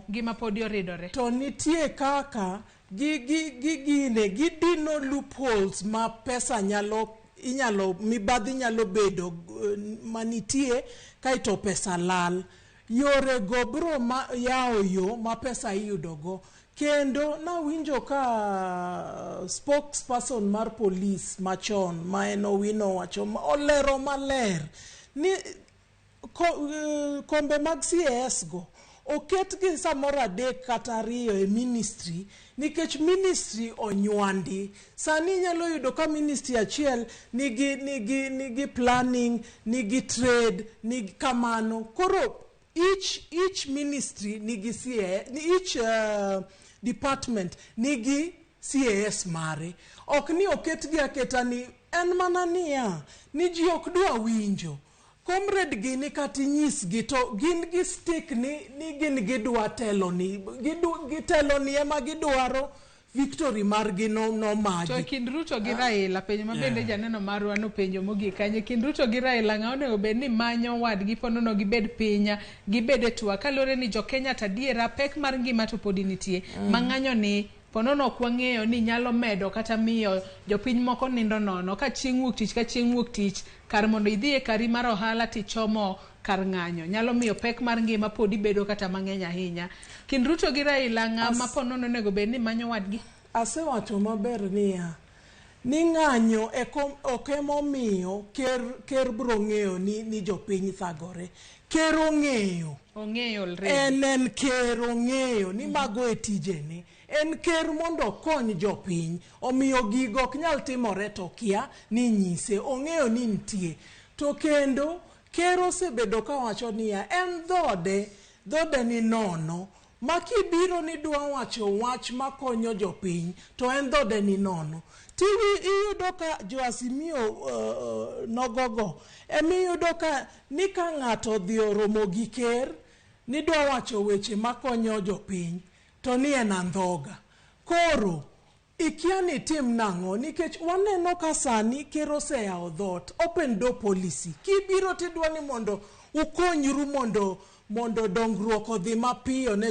Ngima podi oridore. To nitie kaka gi gi gi gine gidino loopholes ma pesa nyalo inyalo mibadhi nyalo bedo manitie kaeto pesa lal. Yore go bro ma yawo yo ma pesa iyudo go. Kendo nawinjo ka spokesperson mar police machon ma en Owino owacho olero maler ni kombe mag CAS go oketgi samoro adek kata ariyo e ministry nikech ministry onywandi. Sani inyalo yudo ka ministry achiel nigi planning, nigi trade, nigi kamano. Koro each ministry nigi CA, each department nigi CAS mare. Ok ni oketgi aketa ni en mana niya ni ji ok dwa winjo. Comrade gini kata inyisgi to gin gi stick ni gin gidwa telo ni gitelo ni ema gidwaro victory margi no magi. To kind Ruto gi Raila, penjo ma bende janeno marwa nopenjo mogik kanyo, kind Ruto gi Raila ng'a onego bed ni manyo wadgi ponono gibed piny, gibed e twak, kaluwore ni jo Kenya to adiera pek mar ngima to podi nitie. Ma ng'anyo ni ponono ok wang'eyo ni nyalo medo kata miyo jopiny moko nindo nono ka chieng' wuok tich ka chieng' wuok tich kar mondo idhi e kari mar ohala tichomo kar ng'anyo nyalo miyo pek mar ngima podi bedo kata mang'eny ahinya. Kind Ruto gi Raila ng'ama ponono onego bed ni manyo wadgi? Asewacho maber niya ni ng'anyo ok emomiyo ker bro ng'eyo ni jopiny thagore. Ker ong'eyo. Ong'eyo already. En ker ong'eyo ni mago e tijene. En ker mondo okony jopiny. Omiyo gigo ok nyal timore to kia ni nyise. Ong'eyo ni nitie. To kendo ker osebedo kawacho niya en dhode ni nono. Ma kibiro ni dwa wacho wach makonyo jopiny to en dhode ni nono. Iyudo ka jo Azimio nogogo emiyudo ka ni ka ng'ato odhi oromo gi ker ni dwa wacho weche makonyo jopiny to ni en andhoga. Koro ikia ni tim nang'o nikech waneno ka sani ker oseyawo dhoot, open door policy. Kibiro tidwa ni mondo ukonyru mondo dongruok odhi mapiyo ne